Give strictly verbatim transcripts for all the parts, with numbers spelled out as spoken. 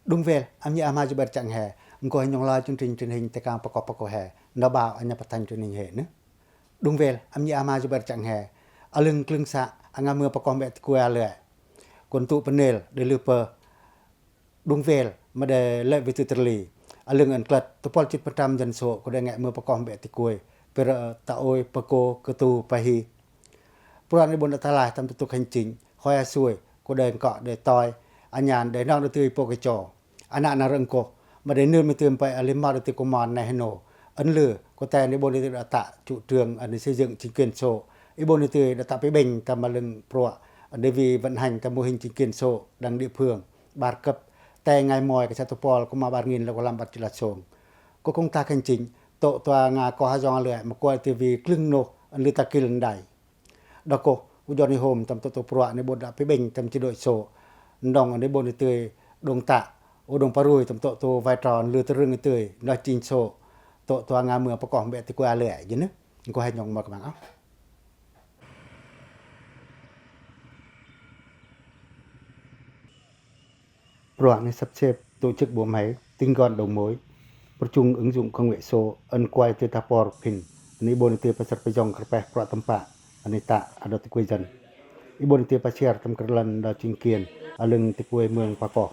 Đung vel, a mi a ma Zubair Chang He, ngko hên nhong loi chương trình truyền hình Tekang Pakoh Pakoh He, nda bao a nha phát thanh truyền hình He nơ. Đung vel, a mi a ma Zubair Chang He, a lưng klưng sa, a nga mưa pakoh mbẹ tikuai a lưai. Kon tŭ pynel, đei lư pơ. Đung vel, ma đei lĕ wi tơ tât ri. A lưng ăn klât, tơpol chit pơtăm dân số, ko đei ngă mưa pakoh mbẹ tikuai. Pơrơ ta ôi, pako, kơtu, pahi. Pruă ni bôn đa ta lai tâm tŭ tŭk hành chính, khoi a sui, ko đei ngkok đei toi, a nhan đei nong đei tui pô kơ cho. Ana na rơngkoh, ma đei nưr mi tui mpăi a lim mot đei tui kơmon nai hên nô. Ăn lư, ko te ni bôn đei tui đa tă, chủ trương, ăn ni xây dựng chính quyền số. I bôn đei tui đa tă pibeng tâm a lưng pruă, ăn đei wi vận hành tâm mô hình chính quyền số, đăng địa phương, bar cấp, te ngai moi kơ sa tơpol, kơma bar nghìn lăm kơlăm bar chila sông. Ko công tác hành chính, tŏ tua nga ko ha jong a lưai, ma kuai tui wi klưng noh, ăn lư ta kil ndai. Đa koh, u Johnny Home tâm tŏ tŭ pruă ni bôn đa pibeng tâm chế độ số. Ndong ni bôn ni tui đong tă, u đong parui tâm tŏ tŭ vai trò lư tơ rưng tui, nda chính số. Tŏ tua nga mưa pakoh mbẹ tikuai a lưai, jêh nơ. Ngko hên nhong mơ kơmang âu. Pruă ni sắp xếp tổ chức bộ máy, tinh gọn đầu mối, pơrchŭng ứng dụng công nghệ số, ăn kuai tui ta por phin, ăn i bôn i tui păsăr pơjong kơrpeh pruă tơmpă, ăn i tă, a đa tikuai dân. I bôn i tui păsiar tâm kơl lăn đa chính quyền, a lưng tikuai mương pakoh.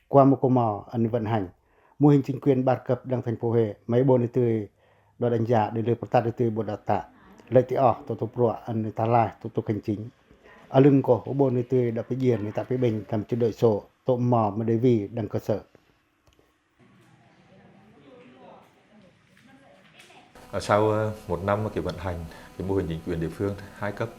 Qua mô kơmo ăn i vận hành. Mô hình chính quyền bar cấp đăng thành phố Huế, ma i bôn i tui đo đánh giá đei lư pơtăt i tui bôn đa tă. Lĕ ti oh, tŏ tŭ pruă ăn i ta lai, tŭ tŭk hành chính. A lưng koh, u bôn i tui đa pijên, i tă pibeng, tâm chế độ số, tŏ mo, ma đei wi, đăng cơ sở. À, sau, ờ, một năm cái vận hành cái mô hình chính quyền địa phương hai cấp,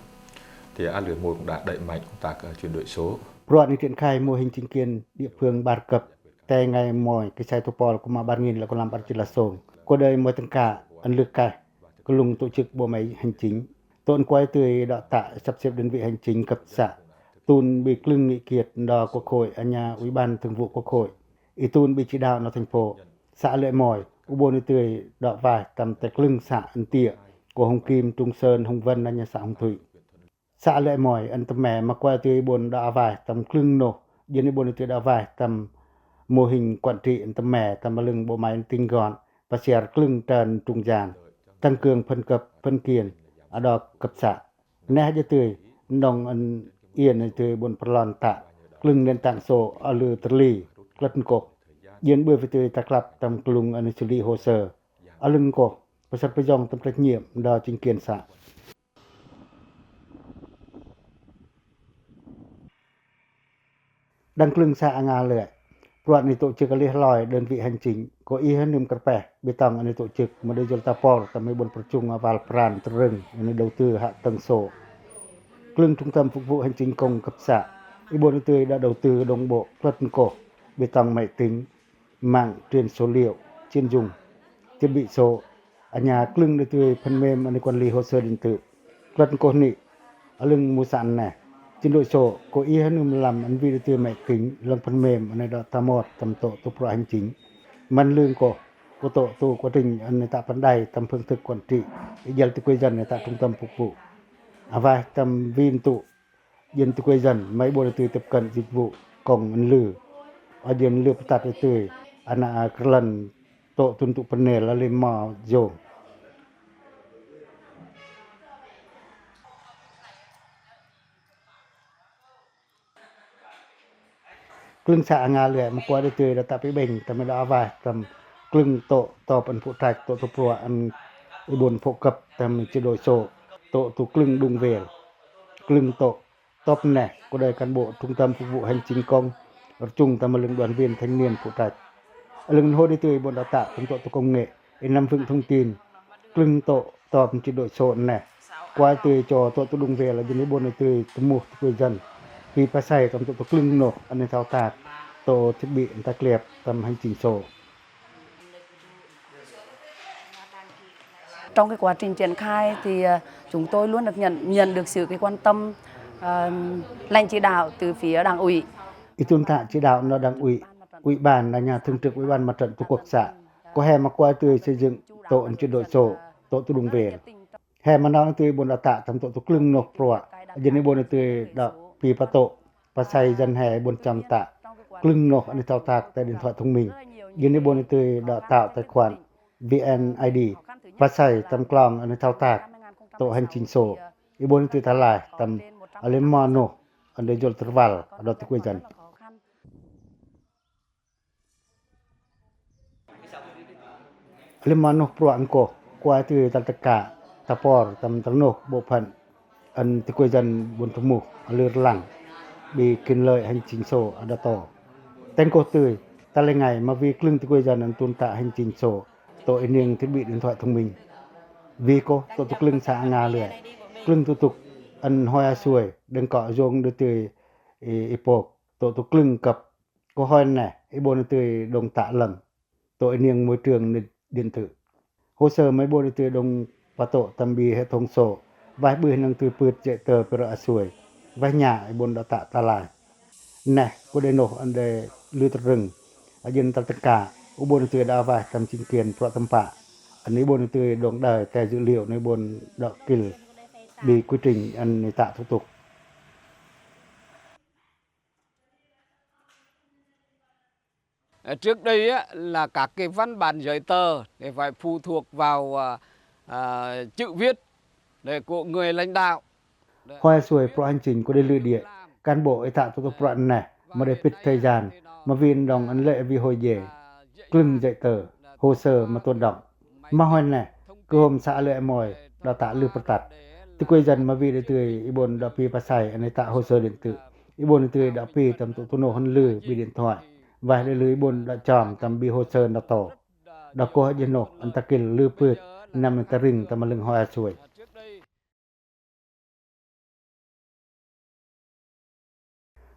thì a lưới một cũng đã đẩy mạnh công tác, ờ, chuyển đổi số. Pruă ni triển khai mô hình chính quyền địa phương bar cấp, te ngai moi, kơsai tơpol, kơma bar nghìn lăm kơlăm bar chila sông. Ko đei moi tâng ka, ăn lư kaih, kơlŭng tổ chức bộ máy hành chính. Tŏ ăn kuai tui đa tă sắp xếp đơn vị hành chính cấp xã. Tŭn bi klưng nghị quyết đa Quốc hội, a nha Ủy ban Thường vụ Quốc hội. I tŭn bi chỉ đạo nô thành phố, xã lưai moi, u bôn i tui đa vai tâm te klưng xã ăn tiê, ko Hồng Kim, Trung Sơn, Hồng Vân, a nha xã Hồng Thủy. Xã lưai moi, ăn tơm me, ma kuai tui i bôn đa vai tâm klưng noh, jêng i bôn i tui đa vai tâm mô hình quản trị ăn tơm me, tâm a lưng bộ máy tinh gọn, păsiar klưng trơn trung gian, tăng cường phân cấp, phân quyền, a đa cấp xã. Neh jêh tui, nong ăn iên tui bôn pơlon tă, klưng nền tảng số, a lư tơ li, klât nkoh. Iên bưi phi tui ta klăp tâm klŭng ăn xử lý hồ sơ. A lưng nkoh, păsăr pơjong tâm trách nhiệm đa chính quyền xã. Đăng klưng xã a nga lưai. Pruă ni tổ chức a lưi hloi đơn vị hành chính, ko i hơnưm kơrpeh, bi tong a ni tổ chức, ma đei jol ta por, tâm i bôn pơrchŭng a wal pran tơ rưng, a ni đầu tư hạ tầng số. Klưng trung tâm phục vụ hành chính công cấp xã, i bôn i tui đa đầu tư đồng bộ, klât nkoh, bi tong máy tính, mạng truyền số liệu, chuyên dùng, thiết bị số, a nha klưng đei tui phần mềm a ni quản lý hồ sơ điện tử. Klât nkoh ni, a lưng mu săn neh. Chuyển đổi số, ko i hơnưm lăm ăn wi đei tui máy tính, lăng phần mềm a ni đa ta mot, tâm tŏ tŭ pruă hành chính. Măn lưng koh, ko tŏ tŭ quá trình a ni tă păn đai, tâm phương thức quản trị, i jel tui quê dân, tă trung tâm phục vụ. A wai, tâm wi ntŭ, jên tui quê dân, ma i bôn đei tui tiếp cận dịch vụ công ăn lư. O jên lư pơtăt đei tui, a na a kơl lăn tŏ tŭn tŭ pơnel a lưi mo jông. Klưng xã a nga lưai, ma kuai đei tui đa tă pibeng, tâm đa a wai, tâm klưng tŏ, tŏ păn phu trach, tŏ tŭ pruă ăn i bôn phổ cập, tâm chế độ số, tŏ tŭ klưng đung vel. Klưng tŏ, tŏp neh, ko đei cán bộ trung tâm phục vụ hành chính công, rơchŭng tâm a lưng đoàn viên thanh niên phu trach. A lưng hô đei tui bôn đa tă, tâm tŏ tŭ công nghệ, i nắm vững thông tin, klưng tŏ, tŏp chế độ số neh. Kuai tui cho tŏ tŭ đung vel, a jên i bôn đei tui tơmuh tui quê dân. Pi pasai tâm tŏ tŭ klưng noh, a ni thao tác, tŏ thiết bị ta klep, tâm hành chính số. Trong cái quá trình triển khai thì, ờ, chúng tôi luôn được nhận, nhận được sự cái quan tâm, ờ, lãnh chỉ đạo từ phía Đảng ủy. I tŭn tă chỉ đạo nô Đảng ủy, ủy ban, a nha Thường trực Ủy ban Mặt trận Tổ quốc xã. Ko he ma kuai tui xây dựng tŏ chuyển đổi số, tŏ tŭ đung vel. He ma nong đei tui bôn đa tă tâm tŏ tŭ klưng noh pruă, a jên i bôn đei tui đa pi pă tŏ. pasai dân he i bôn chăm tă klưng noh ăn i thao tak tay điện thoại thông minh. Jên i bôn i tưi đă tao tài khoản VNED, pasai tâm klong ăn i thao tak tô̆ hành chính số. I bôn i tưi ta lai tâm a lem mo noh ăn đei jol tơrval a đo tui kuê dân. A lem mo noh pruă ъncô, kuai tưi tal tơka, ta por tâm tơnoh bộ phận ăn tui kuê dân bôn tơmuh a lưr lăng quyền lợi hành chính số a đa tô. Teng kô tưi, ta lei ngai ma vi klưng tui kuê dân ăn tŭn tă hành chính số tô̆ i niêng thiết bị điện thoại thông minh. Vi kô tô̆ tŭ klưng sa nga lưai, klưng tŭ tŭk ăn hoi a suai, đeng kŏ zông đu tưi i, i pôk tô̆ tŭ klưng cập. Kô hoi neh, i bôn i tưi đông tă lăng tô̆ i niêng môi trường điện tử. Hồ sơ ma i bôn i tưi đông patô̆ tâm bi hệ thống số, vaih ƀư năng tưi pưt giấy tờ pơrơ̆ a suai, vaih nhă i bôn đă tă ta lai. Neh, kô đei noh ăn đei lưr tơrưng, a jên tal tơka, u bôn i tưi đă vaih tâm chính quyền pruă tâm pă, ăn i bôn i tưi đông đai thẻ dữ liệu, ăn i bôn đă kil bi quy trình ăn i tă thủ tục. Ờ, trước đây á, là các cái văn bản giấy tờ để phải phụ thuộc vào, à, à, chữ viết để của người lãnh đạo. Hoi a suai pruă hành chính kô đei lư đia, cán bộ i tă tô̆ tô̆ pruă neh, ma đei pit thời gian, ma vin đong ăn lĕ vi hôi giấy, klưng giấy tờ, hồ sơ ma tuan đong. Ma hoi neh, kư hôm sa a lưai moi, đa tă lư pơtăt. Tui kuê dân ma vi đei tưi i bôn đa pi pasai ăn i tă hồ sơ điện tử. I bôn i tưi đa pi tâm tô̆ tŭ noh ăn lư bi điện thoại. Vaih đei lư i bôn đa chom tâm bi hồ sơ đa tô. Đa kô ha jên noh ăn ta kil lư pưt năm ăn ta ring tâm a lưng hoi a suai.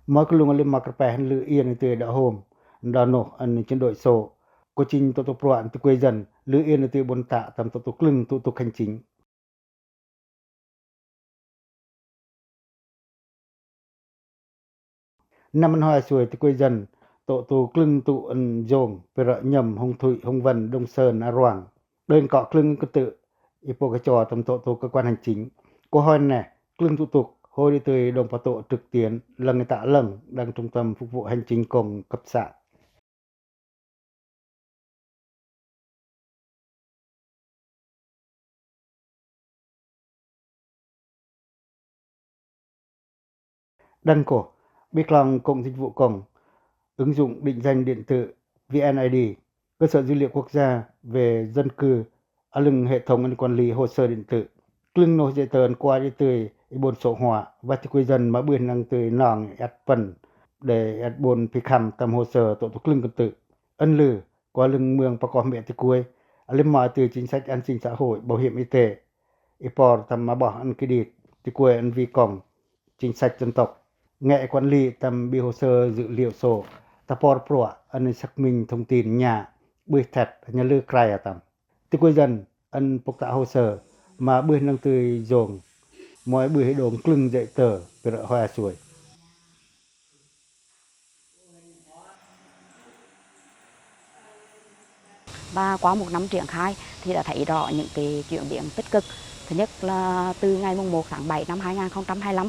Moi kơlŭng a lưm ma kơrpeh ăn lư yên i tưi đa hôm, đa noh ăn chuyển đổi số. Kô chinh tô̆ tô̆ pruă ăn tui kuê dân, lư yên i tưi bôn tă tâm tô̆ tô̆ klưng tô̆ tô̆ hành chính. Năm ăn hoi a suai tui kuê dân, tô̆ tô̆ klưng tô̆ ăn zông, pơrơ̆ nhâm, hông thụy, hông vân, đông sơn, a ruang. Đơng kŏ klưng kơtư̆, i pô kơ cho tâm tô̆ tô̆ cơ quan hành chính. Kô hoi neh, klưng tô̆ tô̆, hôi đei tưi đông patô̆ trực tuyến, lăng i tă lăng, đăng trung tâm phục vụ hành chính công cấp xã. Đăng kô, ƀi klong cổng dịch vụ công, ứng dụng định danh điện tử, VNED, cơ sở dữ liệu quốc gia về dân cư, a lưng hệ thống quản lý hồ sơ điện tử. Klưng noh giấy tờ ăn kuai đei tưi i bôn số hóa, vaih tui kuê dân ma ƀư năng tưi nong i ăt păn, đei i ăt bôn pi khăm tâm hồ sơ tô̆ tô̆ klưng kơtư̆. Ăn lư, kua lưng mương pă koh mĕ tui kuê, a lưm ma tưi chính sách an sinh xã hội, bảo hiểm y tế, i por tâm ma ƀoh ăn kredit, tui kuê ăn vi công, chính sách dân tộc. Ngeh quản lý tâm bi hồ sơ dữ liệu số, ta por pruă ăn xác minh thông tin nhă, ƀư thet, nhă lư krai a tâm. Tui kuê dân, ăn pôk tă hồ sơ, ma ƀư năng tưi zông, moi ƀư đông klưng giấy tờ, pơrơ̆ hoi a suai. Và qua một năm triển khai thì đã thấy rõ những cái chuyển biến tích cực. Thứ nhất là từ ngày mùng một tháng bảy năm hai nghìn không trăm hai mươi lăm.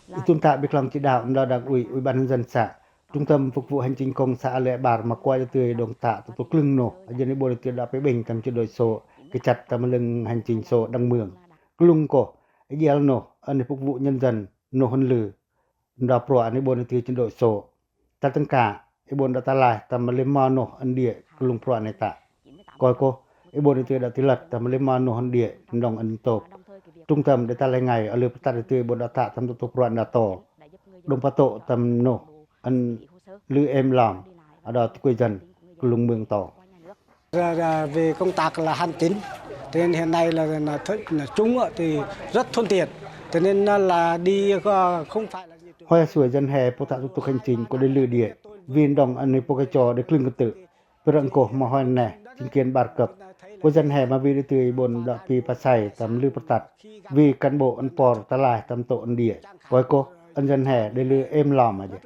I tŭn tă ƀi klong chỉ đạo đo đảng ủy, ủy ban nhân dân xã, trung tâm phục vụ hành chính công xã Lưới Bar ma kuai đei tưi đông tă tô̆ tô̆ klưng noh, a jên i bôn đei tưi đa pe ƀêng tâm chuyển đổi số, kê chăt tâm lưng hành chính số đăng mương. Kơlŭng kô, i jel noh, ăn i phục vụ nhân dân, noh ăn lư, đa pruă ăn i bôn đei tưi chuyển đổi số. Tal tâng ka, i bôn đa ta lai tâm lưm mo noh ăn đia kơlŭng pruă neh tă. Koi kô, i bôn đei tưi đa tưi lăt tâm lưm mo noh ăn đia, đong ăn tôp. Trung tâm đei ta lei ngai, a lư pơtăt đei tưi bôn đa tă tâm tô̆ tô̆ pruă đa tô. Đông patô̆ tâm noh ăn lư êm lom, a đo tui kuê dân, kơlŭng mương tô. Ra, ra về công tác là hành chính, cho nên hiện nay là, là, là nói chung á, thì rất thuận tiện, cho nên là đi, ờ, không phải là nhiều trường hợp. Hoi a suai dân he pôk tă thủ tục hành chính kô đei lư đia, vin đong ăn i pô kê cho đei klưng kơtư̆. Pơrơ̆ ъncôh ma hoi neh, chính quyền bar cấp. Kô dân he ma vi đei tưi bôn đa pi pasai tâm lư pơtăt. Vi cán bộ ăn por ta lai tâm tô̆ ăn đia. Koi kô, ăn dân he đei lư êm lom a dê.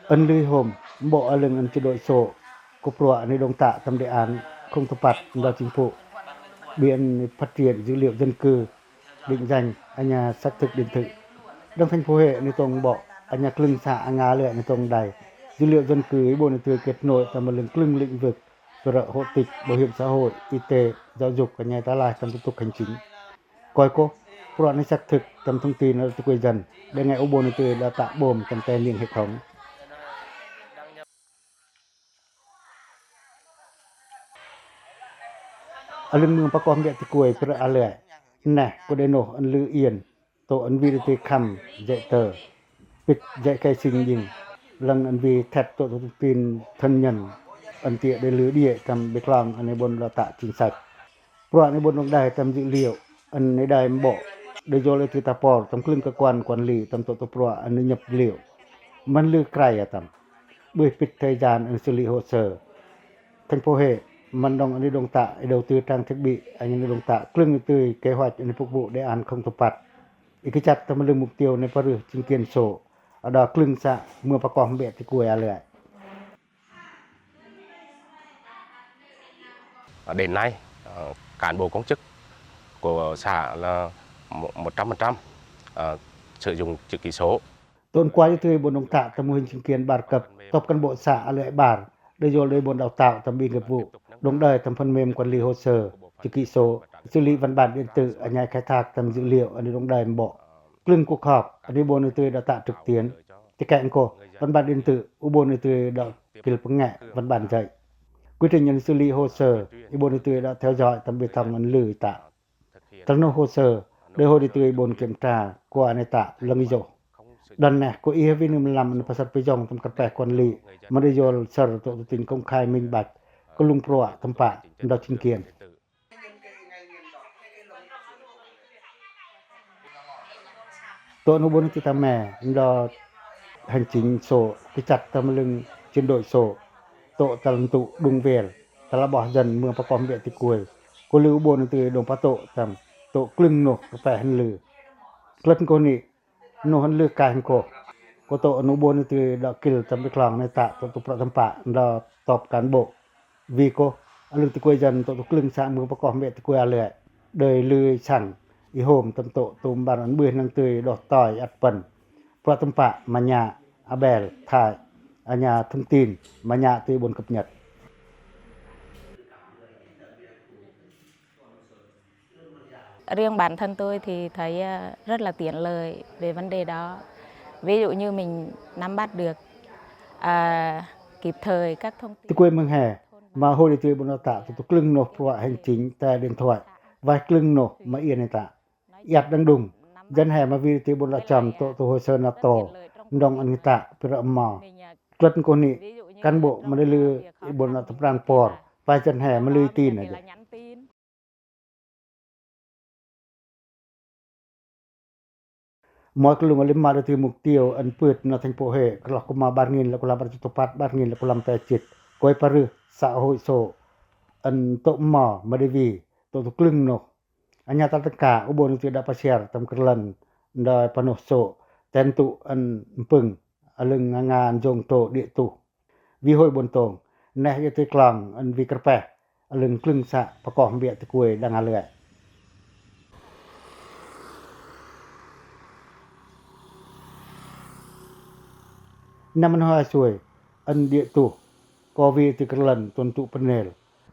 Ăn lư hôm, mbo a lưng ăn chuyển đổi số, kô pruă ăn i đông tă tâm đề án không tôpat đo chính phủ. Ƀiănh phát triển dữ liệu dân cư, định danh, a nha xác thực điện tử. Đăng thành phố Huế ni tông bộ, a nha klưng xã a ngà lĕ ni tông đài. Dữ liệu dân cư i bô ni tưi kết nối tâm lưng klưng lĩnh vực, tơ rơ hộ tịch, bảo hiểm xã hội, y tế, giáo dục, a nha ta lai tâm thủ tục hành chính. Koi kô, pruă ni xác thực tâm thông tin tơ quê dân, đe ngai u bô ni tưi đa tă bôm tâm te niêng hệ thống. A lưng mương pako hmbiă ti kuai pơrơ a lưai. Neh, cô đe nô ăn lư yên, tô ăn vi đe tưi khăm, giấy tờ, pit giấy khai sinh jêng, lăng ăn vi thét tô tô thông tin thân nhân, ăn tiĕ đe lư đie tâm bê klong ăn i bôn đa tă chính sách. Pruă ni bôn đong đài tâm dữ liệu, ăn i đài mbo, đe yol đe tưi ta por tâm klưng cơ quan quản lý tâm tô tô pruă ăn i nhập dữ liệu. Măn lư krai a tâm. Ƀơi pit thời gian ăn xử lý hồ sơ. Thành phố Huế, măn đong ăn i đong tă, i đầu tư trang thiết bị, ăn i đong tă, klưng i tưi kế hoạch ăn i phục vụ đề án không tô păt. I kĭ chăt tâm lưng mục tiêu ni pơrưh chính quyền số, a đa klưng xã, mưa pako hmbiă ti kuai a lưai. Đến nay, ờ, cán bộ công chức của xã là một trăm phần trăm, ờ, sử dụng chữ ký số. Tôm kuai i tưi bôn đong tă tâm mô hình chính quyền bar cấp, top cán bộ xã a lưai bar, đe yol đe bôn đào tạo tâm ƀing nghiệp vụ, đong đài tâm phần mềm quản lý hồ sơ, chữ ký số, xử lý văn bản điện tử, a nha khai thác tâm dữ liệu, ăn i đong đài mbo. Klưng cuộc họp, ăn i bôn i tưi đa tă trực tuyến. Ti keng kô, văn bản điện tử, u bôn i tưi đa kil pơnge văn bản giấy. Quy trình ăn i xử lý hồ sơ, i bôn i tưi đa theo dõi tâm bê thông ăn lư i tă. Tơl nô hồ sơ, đe hôi i tưi bôn kiểm tra, kua ăn i tă, lăng i yô. Đon neh, kô i hơ vi nưm lăm ăn i pơsăr pơyong tâm kơpeh quản lý, mă đe yol săr tô tô tin công khai minh bạch, kơlŭng pruă tâm pă, đa chính quyền. Tô nô bôn ti ta me, đa hành chính số, kĭ chăt tâm lưng chuyển đổi số, tô tơl tŭ đung vel, tơl a boh dân mưa pako hmbiă ti kuai. Kô lư bôn ti đong pă tô tâm, tô klưng nô, kơpeh hăn lư. Klân kô ni, nô hăn lư kai hăn kô. Kô tô nô bôn ti đa kil tâm bê klong ni tă tô tô pruă tâm pă đa top cán bộ. Vi kô, a lưng ti kuai dân tô tô klưng xã mưa pako hmbiă ti kuai a lưai. Đơi lư săng, i hôm tâm tô tô ƀar ăn ƀư năng tưi đo toi ăt păn. Pruă tâm pă, ma nha, a bel, thai, a nha thông tin, ma nha tưi bôn cập nhật. Riêng bản thân tôi thì thấy, ờ, rất là tiện lợi về vấn đề đó. Ví dụ như mình nắm bắt được, à, kịp thời các thông tin. Ti kuai mơng he, ma hôi i tưi bôn đa tă tô tô klưng nô pruă hành chính ta điện thoại. Vai klưng nô ma yên i tă. Iăt đang đung. Dân he ma vi i tưi bôn đa chăm tô tô hồ sơ NATO. Đong ăn i tă, pơrơ mo. Klân kô ni, cán bộ ma đe lư i bôn đa tâm rang por. Vai dân he ma lư i tin a đe. Moi kơlŭng a lăm ma đe tưi mục tiêu ăn pưt na thành phố Huế, kơlok kŭm ma bar nghìn lăm kŭlam bar chục tô păt, bar nghìn lăm kŭlam pe chit. Koi pơrưh xã hội số ăn tô mo ma đe vi, tô tô klưng nô. A nha tăl tơngka, u bôn ti đa pơsiar tâm kơlăn đa pă nô số, ten tŭ ăn pưng, a lưng a nga ăn jông tô địa tù. Vi hôi bôn tông, neh i tưi klong ăn vi kơpeh, a lưng klưng xã pako hmbiă ti kuai đang a lưai. Năm ăn hôi a suai, ăn địa tù, kô vi tưi kơlăn tuần tụ pơnel.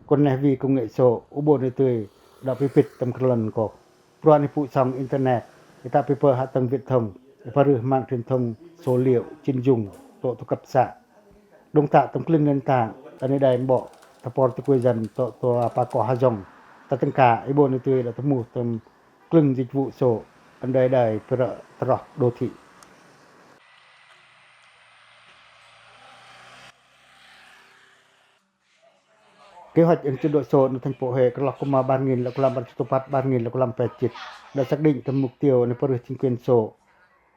Kon neh vi công nghệ số, u bôn i tưi đa pipit tâm kơlăn kô. Pruă ni pŭ song internet, i tă pipơ hạ tầng viễn thông, i pơrưh mạng truyền thông số liệu, chuyên dùng, tô tô cấp xã. Đong tă tâm klưng nền tảng, ăn i đài mbo, ta por ti kuai dân tô tô a pako ha jông. Tăl tơngka, i bôn i tưi đa tơmu tâm klưng dịch vụ số, ăn đài đài pơrơ tơroh đô thị. Kế hoạch ăn chuyển đổi số na thành phố Huế, kơlok kŭm ma bar nghìn lăm kŭlam bar chục tô păt, bar nghìn lăm kŭlam pe chit, đa xác định tâm mục tiêu na pơrưh chính quyền số.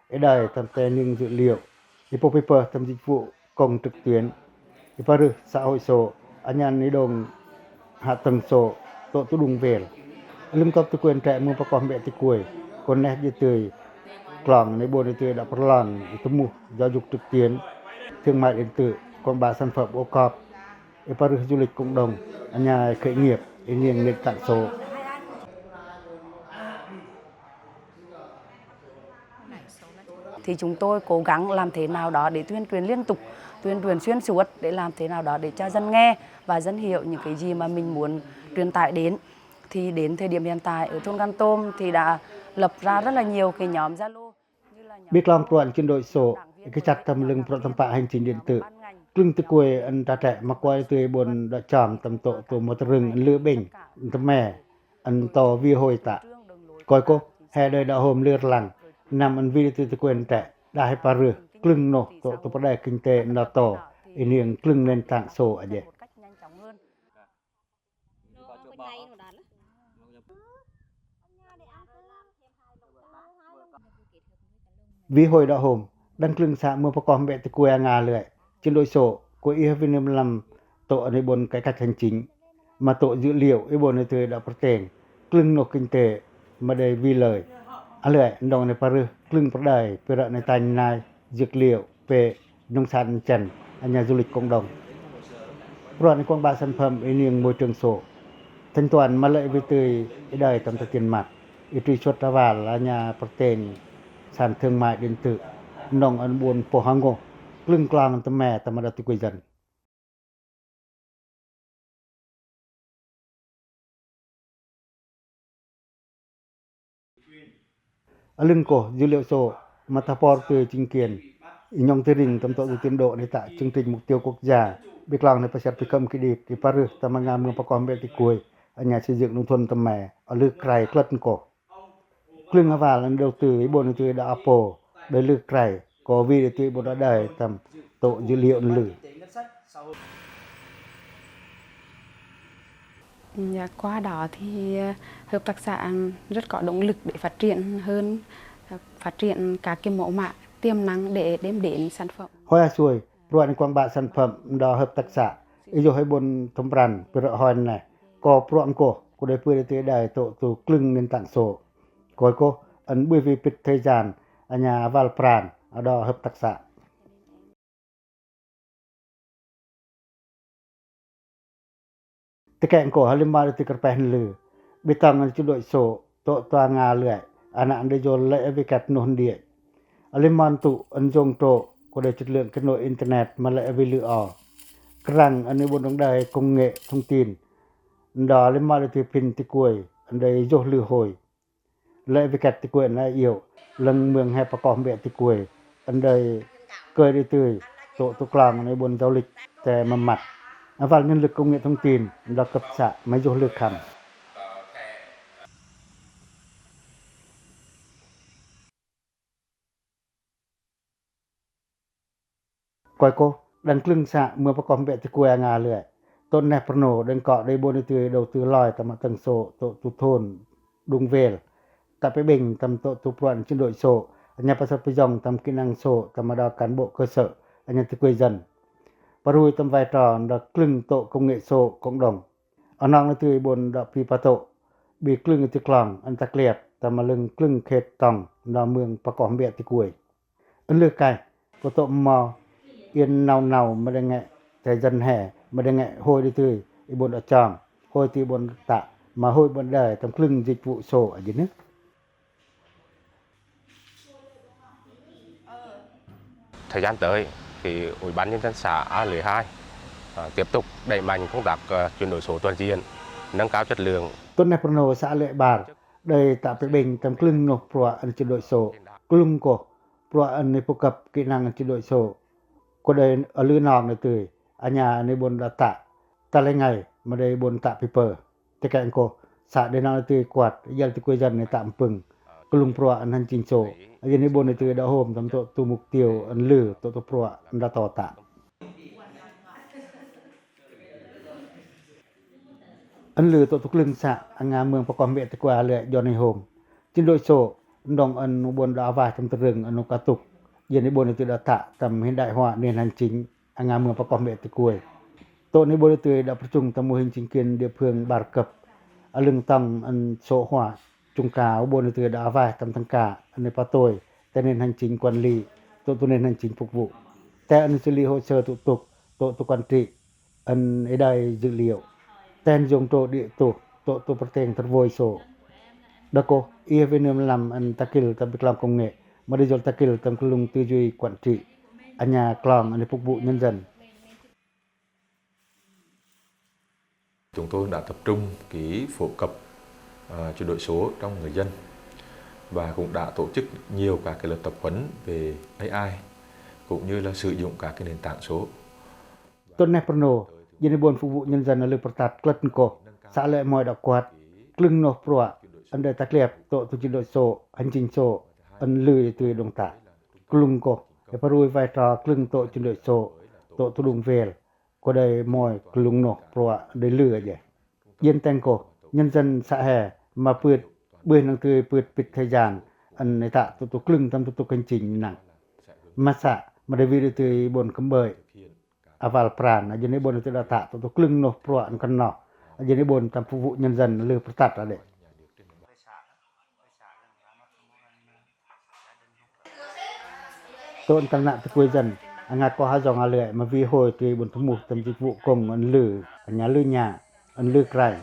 I đài tâm te niêng dữ liệu. I pô pipơ tâm dịch vụ công trực tuyến. I pơrưh xã hội số, a nha i đong hạ tầng số, tô tô đung vel. A lưng top ti kuai tre mưa pako hmbiă ti kuai. Kon neh i tưi klong ni bôn i tưi đa pơrlan, i tơmu giáo dục trực tuyến, thương mại điện tử, quảng bá sản phẩm ô cọp. I pơrưh du lịch cộng đồng, a nha khởi nghiệp, i niêng nền tảng số. Thì chúng tôi cố gắng làm thế nào đó để tuyên truyền liên tục, tuyên truyền xuyên suốt để làm thế nào đó để cho dân nghe và dân hiểu những cái gì mà mình muốn truyền tải đến. Thì đến thời điểm hiện tại ở thôn Gan Tôm thì đã lập ra rất là nhiều cái nhóm Zalo. Ƀiălah pruan chuyển đổi số, kăchăt tâm lưng pruan tâm pă hành chính điện tử. Klưng tơ kuai ăn ta tre ma kuai tui ƀon đa chăm tâm tŏ tui mâu tơrưng ăn lư ƀing tâm me ăn tŏ vi hôi ta. Kuai kô, he đơi đa hôm lir lăng, năm ăn vi tui tơ kuai ăn tre, đa he parư, klưng noh tŏ tui pơđai kinh tế ăn đa tŏ, i niêng klưng nền tảng số a dê. Vi hôi đa hôm, đăng klưng sa mưa pơkơm ƀĕ tơ kuai a ngà lưai. Chuyển đổi số, kuai ih vi nơm lăm tŏ ăn i ƀon cải cách hành chính. Ma tŏ dữ liệu, i ƀon i tui đa pơteng. Klưng noh kinh tế, ma đei vi lơi. A lưai, đong ne parư, klưng pơđai, pơră ne tanh nai, dược liệu, pe, nông sản ăn chăn, a nha du lịch cộng đồng. Pruan i quảng bá sản phẩm i niêng môi trường số. Thanh toán ma lĕ vi tui i đai tâm tơ tiền mặt. I truy xuất ra val a nha pơteng sản thương mại điện tử. Nong ăn ƀon pô hăng ngô. Klưng klong tâm me tâm ma đa tui kuai dân. A lưng kô, dữ liệu số, ma ta por tui chính quyền, i nhŏng tơ ring tâm tŏ tui tiến độ ne ta chương trình mục tiêu quốc gia, ƀiălah ne pơsat pơkơm kidit, i parư tâm a ngà mưa pơkơm ƀĕ tơ kuai, a nha xây dựng nông thôn tâm me, a lư krai klăt kô. Klưng a val ăn đầu tư i ƀon i tui đa apo, đa lư krai, kô vi i tui ƀon đa đai tâm tŏ dữ liệu ăn lư. Dạ, qua đó thì, ờ, hợp tác xã rất có động lực để phát triển hơn, ờ, phát triển các cái mẫu mã tiềm năng để đem đến sản phẩm. Hôi a suai, pruan i quảng bá sản phẩm đa hợp tác xã, i yô hoi ƀon tâm pran, pơră hoi ne, kô pruan kô, kô đei pui đei tui đai tŏ tui klưng nền tảng số. Kuai kô, ăn ƀư vi pit thời gian, a nha val pran, a đa hợp tác xã. Tơ keng kô, a lưm ma đa tui kơrpeh ăn lư. Ƀiălah ăn chuyển đổi số, tŏ tui a ngà lưai, a nă ăn đei yô lĕ vi ket noh ăn đia. A lưm ma tŭ ăn yông trô, kô đei chất lượng kết nối internet ma lĕ vi lư o. Kơrăng ăn i ƀon đong đai công nghệ thông tin. Đa a lưm ma đa tui phin tơ kuai, ăn đei yô lư hôi. Lĕ vi ket tơ kuai na iêu, lăng mương he pơkơm ƀĕ tơ kuai, ăn đei kơi đei tui, tŏ tui klong na i ƀon giao lịch, te mơm măt. A val nhân lực công nghệ thông tin, đa cấp xã, ma yô lư khăm. Kuai kô, đăng klưng sa mưa pơkơm ƀĕ tơ kuai a ngà lưai. Tŏ neh Prơno, đăng kŏ đei ƀon i tui đầu tư loi tâm tâng số, tŏ tui thôn, đung vel. Tă pe ƀing tâm tŏ tui pruan chuyển đổi số, a nha pơsat pơyong tâm kỹ năng số, tâm ma đa cán bộ cơ sở, a nha tơ kuai dân. Pơrui tâm vai trò đa klưng tŏ công nghệ số cộng đồng. A nong na tui ƀon đa pi pơtŏ, ƀi klưng tui klong, ăn ta kliep, tâm ma lưng klưng khet tong, đa mương pơkơm ƀĕ tơ kuai. Ăn lư kai, kơ tŏ mo, yên nau nau, ma đe ngă, te dân he, ma đe ngă, hôi đei tui, i ƀon đa chong, hôi tui ƀon tă, ma hôi ƀon đa, tâm klưng dịch vụ số, a dê nơ. Thời gian tới thì Ủy ban Nhân dân xã A Lưới hai, à, tiếp tục đẩy mạnh công tác, à, chuyển đổi số toàn diện, nâng cao chất lượng. Tŏ neh Prơno xã A Lưới ƀar, đei tă pe ƀing tâm klưng noh pruan ăn chuyển đổi số, klưng kô, pruan ăn i phổ cập kỹ năng chuyển đổi số, kô đei a lư nong đei tui, a nha ăn i ƀon đa tă, tă lĕ ngai, ma đei ƀon tă pi pơ. Tơ keng kô, sa đei nong tui kuăt, yăl tui kuai dân ne tâm pưng. Klung pruă ăn hành chính số. A dê ne ƀon ne tui đa hôm tâm tŏ tui mục tiêu ăn lư tŏ tui pruă ăn đa tŏ tă. Ăn lư tŏ tui klung sa, a ngà mương pơkơm ƀĕ tơ kuai lĕ djŏ ne hôm. Chính đổi số, đŏng ăn ƀon đa a vaih tâm tơrưng ăn katŭk. Dê ne ƀon ne tui đa tă tâm hiện đại hóa nền hành chính. A ngà mương pơkơm ƀĕ tơ kuai. Tŏ ne ƀon ne tui đa pơchŭng tâm mô hình chính quyền địa phương ƀar cấp. A lưng tŏng ăn số hóa. Chŭng ka ƀon ne tui đa a vaih tâm tâng ka. Ăn ne pơtoi. Te nền hành chính quản lý. Tŏ tui nền hành chính phục vụ. Te ăn ne xử lý hồ sơ thủ tục. Tŏ tui quản trị. Ăn i đai dữ liệu. Te ăn dùng trô địa tui. Tŏ tui pơteng tơrvôi số. Đa kô, i Việt Nam lăm ăn ta kil tâm pik lăm công nghệ. Ma đei yol takil tâm klung tư duy quản trị, a nha klong ân phúc vụ nhân dân. Chúng tôi đã tập trung cái phổ cập, à, chuyển đổi số trong người dân và cũng đã tổ chức nhiều các cái lớp tập huấn về A I cũng như là sử dụng các cái nền tảng số. Tŭ nen Pernô, djen i bôn phúc vụ nhân dân ân lư pơrtăt klât ân koh, sa lĕ moi đă kuăt, klâng noh pruă, ân đei ta kliăp, tŭ tŭ chuyển đổi số, hành chính số, ân lư i tui đông tăk. Klâng koh, e păr ui vai trò klâng tŭ chuyển đổi số, tŭ tŭ đung vel, koh đei moi klâng noh pruă đei lư a dje. Djen teng koh, nhân dân sa he, ma pưt, bơi nâng tui pưt pit thời gian, ân i tăk tŭ tŭ klâng tâm tŭ tŭ hành chính nâng. Ma sa, ma đei wi đei tui bôn kơm bơi. A wal pran, a djen i bôn tui đa tăk, tŭ tŭ klâng noh pruă ân kăn noh. A djen i bôn tâm phúc vụ nhân dân lư pơrtăt a đê. Tŭ ân tâng nă tơ kuê dân, a nga koh a dong a lưai, ma wi hôi tui bôn tơmuh tâm dịch vụ công ân lư, ân nha lư nha, ân lư krăi.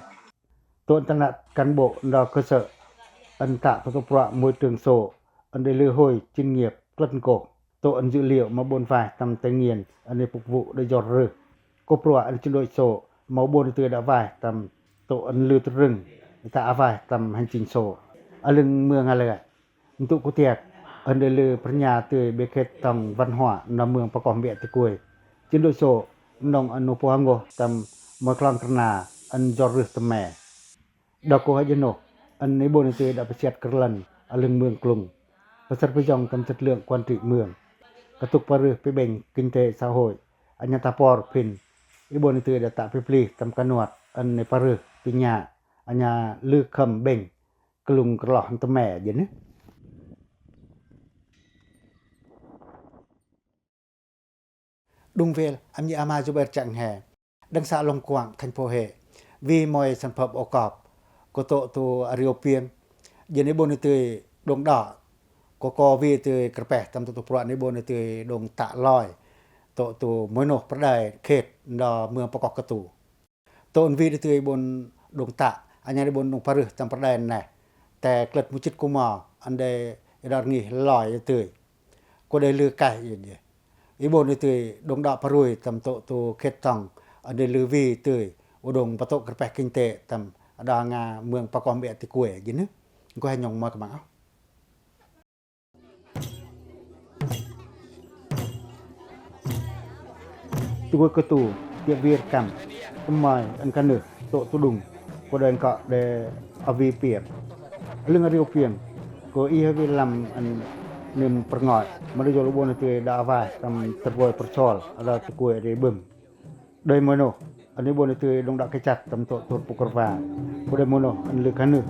Tŭ ân tâng nă cán bộ ndo cơ sở, ân tăk tŭ tŭ pruă môi trường số, ân đei lư hôi chuyên nghiệp klât ân koh. Tŭ ân dữ liệu ma bôn vai tâm Tây Nguyên, ân i phúc vụ đei jor rưh. Koh pruă ân chuyển đổi số, ma bôn tui đa vai tâm tŭ ân lư trưng, i tăk a vai tâm hành chính số. A lưng mương a lưai. Ntŭk kutiek, ân đei lư pơrnha tui bê khet tong văn hóa, nơm mương pơkoh mbiă tơ kuê. Chuyển đổi số, nong ân nô pô hăng ngôh tâm moi klong kơna, ân jor rưh tơme. Đa koh a djen noh, ân i bôn tui đa pơsiat kơl lăn, a lưng mương klung. Pơsăr pơyong tâm chất lượng quản trị mương. Kơtuk pă rưh pơbeng kinh tế xã hội, ân nha ta por phin. I bôn tui đa tăk pipli tâm kanuat, ân i pă rưh phi nha, ân nha lư khâm beng, klung kơloh tơme djen. Đung vel, ăm nhia ama Zubair Chang He, đăng xã Long Quảng, thành phố Huế, wi moi sản phẩm ô cọp, koh tŭ tŭ a riu piêng, djen i bôn tui đông đỏ, koh koh wi tui kơrpeh tâm tŭ tŭ pruă i bôn tui đông tăk loi, tŭ tŭ moi noh pơrđai khet, ndo mương pơkoh kơtu. Tŭ ân wi đei tui i bôn đông tăk, ân nha đei bôn đông pă rưh tâm pơrđai neh. Te klât mu chit kumo, ân đei i đor ngih loi đei tui. Koh đei lư kaih i dje. I bôn đei tui đông đo pă rui tâm tŭ tŭ khet tong, ân đei lư wi tui, u đông pă tŭ kơrpeh kinh tế tâm, đo nga mương pơkoh mbiă tơ kuê djen. Koh he nhong moi kơmang âu. Tơ kuê kơtu, tiap wi rơkăm, tơmoi ân kanưh, tŭ tŭ đung, koh đei ân kŏ đei a wi piêng. A lưng a riu piêng, koh i he wi lăm ân nim pơrngoi, ma đei yol u bôn tui đa a wai, tâm tơrboi pơrsol, a đa tơ kuê đei bơm. Đei moi noh, ân i bôn tui đông đa kechăt tâm tŭ tŭ pŭk rơwa. Koh đei moi noh, ân lư kanưh,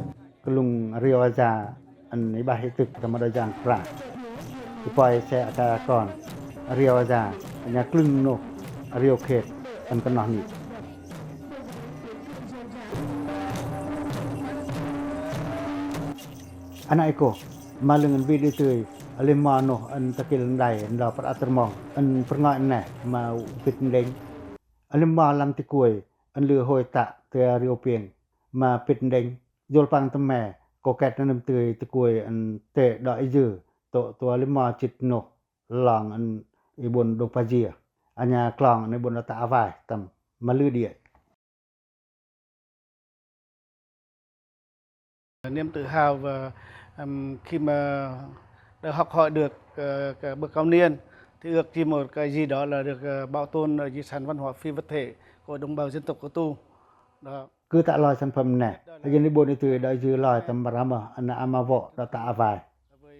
klung a riu a ya, ân i bah i tŭk tâm a đa yang pra. I poi se a ka kon, a riu a ya, ân nha klâng noh, a riu khet, ân kăn noh ni. Ana i koh, ma lưng ân wi đei tui, a lưm mo noh, ân takil ân đai, ân đo păr a tơrmong, ân pơrngoi neh, ma pit ndeng. A lưm mo lăm tơ kuê, ân lư hôi tăk, tơ a riu piêng, ma pit ndeng. Yol păng tơme, koh ket năn nâm tui tơ kuê ân tê đo i yư, tŭ tŭ a lưm mo chit noh, lon ân i bôn đông pă yia. Ân nha klong ân i bôn đa tăk a wai tâm, ma lư điê. Niềm tự hào và, ừm, khi mà được học hỏi được, ờ, cả bậc cao niên, thì ước chi một cái gì đó là được, ờ, bảo tồn ở di sản văn hóa phi vật thể của đồng bào dân tộc Cơ Tu. Đó. Kư tăk loi sản phẩm neh, a djen i bôn i tui đa yư loi tâm bra mơh, ân ama wă đa tăk a wai.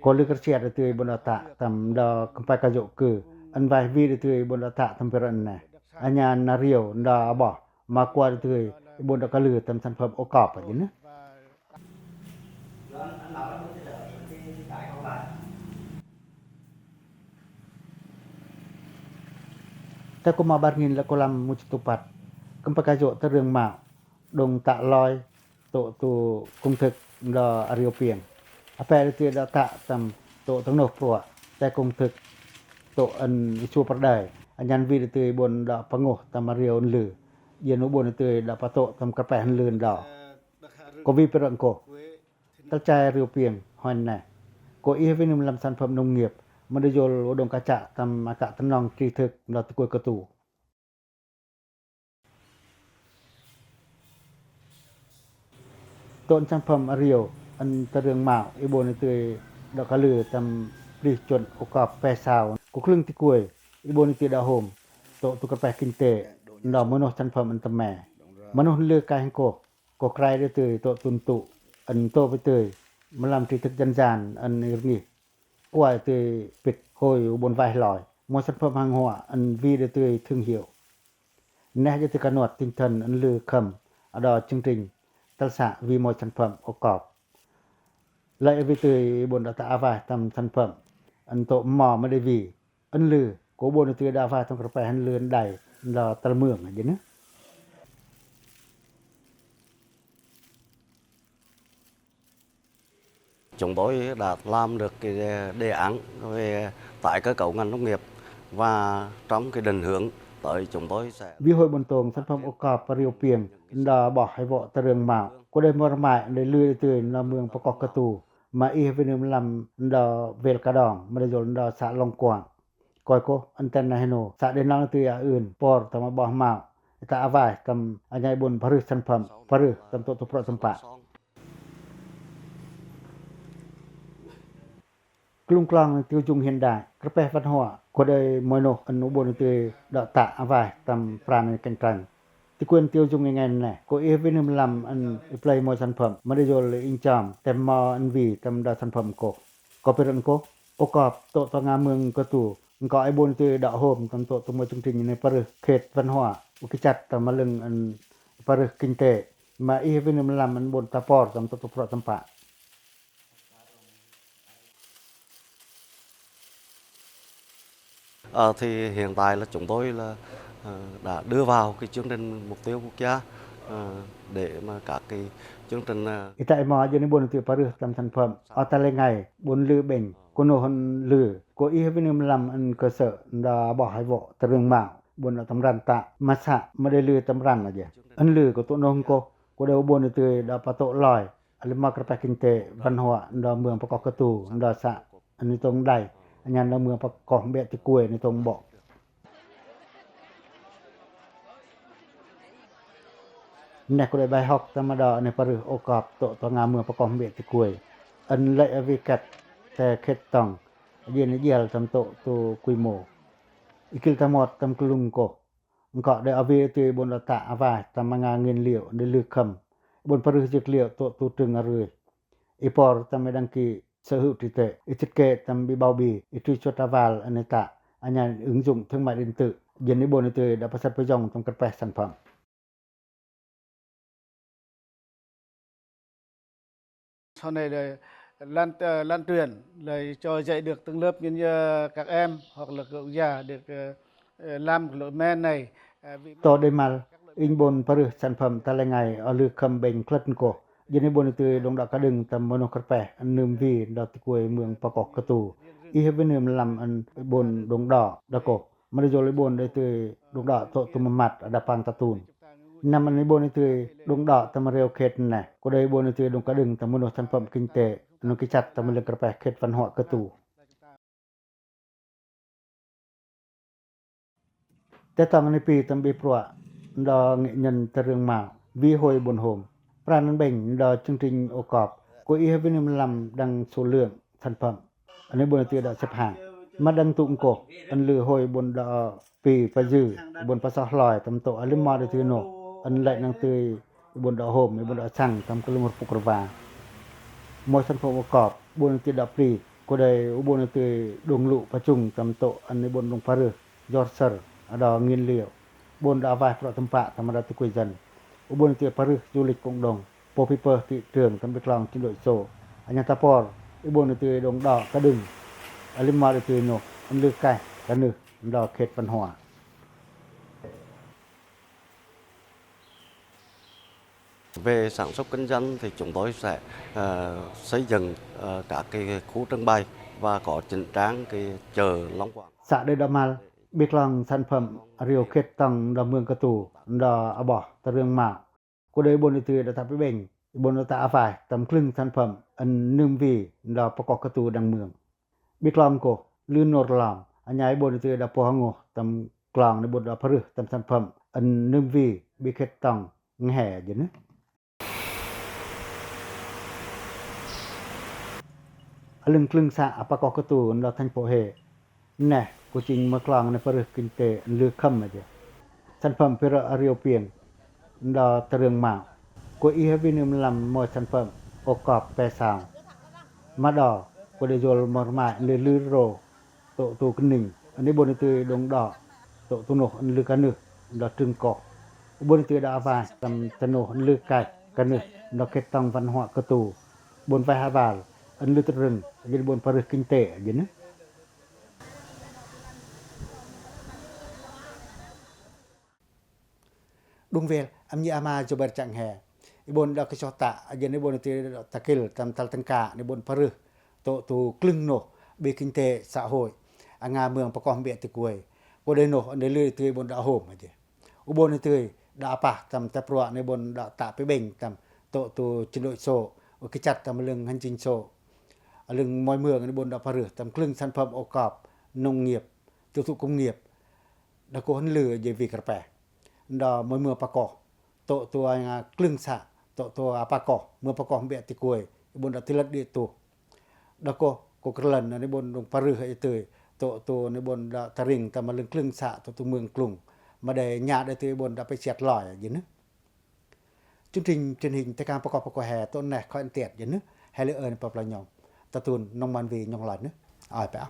Koh lư kơrsiat i tui bôn đa tăk tâm đa kơmpai kayo kư, ân wai wi i tui bôn đa tăk tâm pơrơ̆n neh. Ân nha na riu đa a boh, ma kuăt i tui i bôn đa kalư tâm sản phẩm ô cọp a djen. Te koh ma bar ngin lĕ koh lăm mu chit tŭ păt, kơmpai kayo tơ rương mă, đông tăk loi, tŭ tŭ công thức đa a riu piêng. Ape i tui đa tăk tâm tŭ tơng noh pruă, te công thức tŭ ân i sua pơrđai, ân nha wi i tui bôn đa pă ngôh tâm a riu ân lư, djen u bôn i tui đa pă tŭ tâm kơrpeh ân lư đa. Koh wi pơrơ̆n koh. Tăl chai riu piêng, hoen neh. Cô ih wi nưm lăm sản phẩm nông nghiệp, ma đei yol u đong kachă tâm a kă tơnong tri thức đo tơ kuê kơtu. Tŏ sản phẩm a riu ăn tơ rương mao, i bô ni tui đo kalư tâm prih chuân ô kop pe sao. Cô klưng ti kuê, i bô ni tui đo hôm, tŏ tu kơpeh kinh tế, đo mâu noh sản phẩm ăn tơme. Mâu noh lư kai hăng cô, cô krai đe tui tŏ tun tŭ, ăn tŏ wi tui, mâu lăm tri thức dân gian ăn i rngih. Kuai tui pit hôi u bôn vai hloi. Môi sản phẩm hàng hóa ăn wi đe tui thương hiệu. Neh đe tui kanuăt tinh thần ăn lư khâm, a đo chương trình, tal să wi môi sản phẩm ô kop. Lơi wi tui bôn đo ta a wai tâm sản phẩm, ăn tŏ mo ma đe wi, ăn lư, cô bôn đe tui đo a wai tâm kơpeh ăn lư ăn đai, đo tal mương, đe nư. Chúng tôi đã làm được cái đề án về tái cơ cấu ngành nông nghiệp và trong cái định hướng tới chúng tôi sẽ Wi hôi bôn tông sản phẩm ô kop a riu piêng, đo bơh hai wŏ tơ rương mao. Cô đe mơ mai, đe lư đe tui đo mương Pako Katu, ma ih wi nưm lăm đo Wel Kadong, ma đei yol đo xã Long Quảng. Koi cô, ăn ten na hên nô, să đe nong tui a ưn, por tâm a bơh mao, ta a wai tâm a nhai bôn parưh sản phẩm, parưh tâm tŏ tu prŏ tâm pă. Klŭng klong tiêu dùng hiện đại, kơpeh văn hóa, cô đe môi noh ăn u bôn tui đo ta a wai tâm pran cạnh tranh. Ti quyền tiêu dùng i ngen neh, cô ih wi nưm lăm ăn i play môi sản phẩm, ma đei yol i nchom, tem mo ăn wi tâm đo sản phẩm cô. Cô pir ăn cô, ô kop, tŏ tu nga mương Katu, ngkŏ i bôn tui đo hôm tâm tŏ tu môi chương trình ni parưh khet văn hóa, u ki chăt tâm a lưng ăn parưh kinh tế, ma ih wi nưm lăm ăn bôn ta por tâm tŏ tu prŏ tâm pă. Ờ, thì hiện tại là chúng tôi là, ờ, đã đưa vào cái chương trình mục tiêu quốc gia, ờ, để mà các cái chương trình, ờ, I ta i mo jên i bôn tui parưh tâm sản phẩm, o ta lê ngai, bôn lư bênh, cô noh ăn lư, cô ih wi nưm lăm ăn cơ sở, đo bơh hai wŏ tơ rương mao, bôn đo tâm răn ta, ma să, ma đei lư tâm răn aja. Ăn lư cô tŏ noh ăn cô, cô đe u bôn tui đo patŏ loi, a lưm ma kơpeh kinh tế, văn hóa, đo mương Pako Katu, đo să, ăn ni tông đai, a nhan đo mương Pako Hmbiă Ti Kuê ni tông bok. Neh cô đe bài học tâm a đo ni parưh ô kop tŏ tu nga mương Pako Hmbiă Ti Kuê. Ăn lơi a wi khet, te khet tong, jên i jel tâm tŏ tu quy mô. I kil ta mot tâm klŭng cô. Ngkŏ đe a wi tui bôn đo ta a wai tâm a nga nguyên liệu đe lư khâm. Bôn parưh dược liệu tŏ tu trưng a rưi. I por tâm i đăng ký sở hữu trí tuệ, i thiết kế tâm bi bao bì, i truy xuất a wal ăn i ta, a nhan ứng dụng thương mại điện tử, jên i bôn tui đo pasat pơjong tâm kơpeh sản phẩm. Sau này là lan, ờ, lan truyền, là cho dạy được từng lớp nhân, ờ, các em hoặc là cậu già được, ờ, ờ, làm cái loại men này, ờ, vì Tŏ đei mal, inh bôn parưh sản phẩm ta lê ngai o lư khâm bênh klât nkoh. Jên i bôn tui đong đă kađưng tâm mơnuh kơpeh, ăn nưm wi đo ti kuê mương Pako Katu. Ih wi nưm lăm ăn bôn đong đă đa koh. Ma đei yol i bôn đei tui đong đă tŏ tu mă mat a đa pang ta tun. Năm ăn i bôn tui đong đă tâm rêu khet neh, cô đei bôn tui đong kađưng tâm mơnuh sản phẩm kinh tế, nông ki chăt tâm lưng kơpeh khet văn hóa Katu. Te tong ăn i pi tâm bi pruă, đo nghệ nhân ta rương mao, wi hôi bôn hôm. Pran ăn bênh đo chương trình ô kop, cô ih wi nưm lăm đăng số lượng sản phẩm. Ăn i bôn tui đo xếp hạng. Ma đăng tŭ nkoh, ăn lư hôi bôn đo pi pa dư, bôn pasoh hloi tâm tŏ a lưm mo đei tui noh, ăn lĕ năng tui bôn đo hôm, bôn đo săng tâm kơlŭng rơpŭk rơwa. Môi sản phẩm ô kop, bôn tui đo pli, cô đei bôn tui đong lŭ pa chung tâm tŏ ăn bôn đong parưh, jor sơr, a đo nguyên liệu, bôn đo a wai prŏ tâm pă tâm a đo ti kuê dân. Bôn tui parưh du lịch cộng đồng, pô pi pơh thị trường tâm bi klong chuyển đổi số. A nhan ta por, i bôn tui đong đă kađưng, a lưm mo đei tui noh, ăn lư kaih, kanưh, đo khet văn hóa. Về sản xuất kinh doanh thì chúng tôi sẽ, ờ, xây dựng, ờ, các cái khu trưng bày và có chỉnh trang cái chợ Long Quảng. Să đei đă mal, bi klong sản phẩm rêu khet tong đo mương Katu, đo a boh ta rương mao. Cô đei bôn tui đo ta pi bênh, Ибон đă ta a vaih tâm klâng sản phẩm ăn nơm vi đă păkoh katu đăng mương. Bi klong kô, lư nor lom, a nha ибон итый đă pô hăng ôh tâm klong ne ибон đă parưh tâm sản phẩm ăn nơm vi bi khet tong nghe jêh nư. A lưng klâng sa apăkoh katu đă thành phố Huế. Neh, kô ching mơ klong ne parưh kinh tế ăn lư khâm a jêh. Sản phẩm phi rơ̆ a riu piêng đă ta rưng mă. Kô ih a bi nơm lăm môi sản phẩm ô cọp pe sao. Mă đo, kô đe jol mơ rmai ăn lư lư rô. Tŏ tu kĭn ning, ăn ƀon ntŭi đŏng đŏ, tŏ tu noh ăn lư kanưh, đă trưng koh. Ƀon ntŭi đă a vaih tâm tơnoh ăn lư kaih kanưh, đă khet tong văn hóa katu. Ƀon vaih a val, ăn lư tơrưng, jêh ƀon parưh kinh tế, jêh nư. Đung vel, ăm nhi ama Jober Chang He. Ƀon đă kơsoh tă, jêh nư ƀon ntŭi đă ta kil, tâm tal tâng ka, nư ƀon parưh. Tŏ tu klâng noh, bi kinh tế xã hội. A nga mương păkoh ƀiă ti kuai. Kô đei noh, ăn đei lư tui ƀon đă hôm, jêh. U ƀon ntŭi đă a pah, tâm ta pruă, nư ƀon đă ta pi ƀeng, tâm tŏ tu chuyển đổi số, u kĭ chăt tâm lưng hành chính số. Lưng môi mương, nư ƀon đă parưh, tâm klâng sản phẩm ô cọp, nông nghiệp, tiêu thụ công nghiệp. Đă kô hăn lư jêh vi kơr pe. Đă môi mương păkoh. Tŏ tu a klâng sa, tŏ tu a păkoh, mương păkoh ƀiă ti kuai, ƀon đă ti lăt đi tu. Đă kô, kô kơr lăn, nư ƀon đŏng parưh ntŭi, tŏ tu nư ƀon đă ta ring, tâm lưng klâng sa, tŏ tu mương klung. Mă đei nha đei tui ƀon đă pe siat loi, jêh nư. Chương trình truyền hình Tây Cang Păkoh Păkoh He, tŏ neh khoi ntiat, jêh nư. He lư ơn păp la nhŏng. Ta tun, nông man vi nhŏng loi nư. Ơi pe a.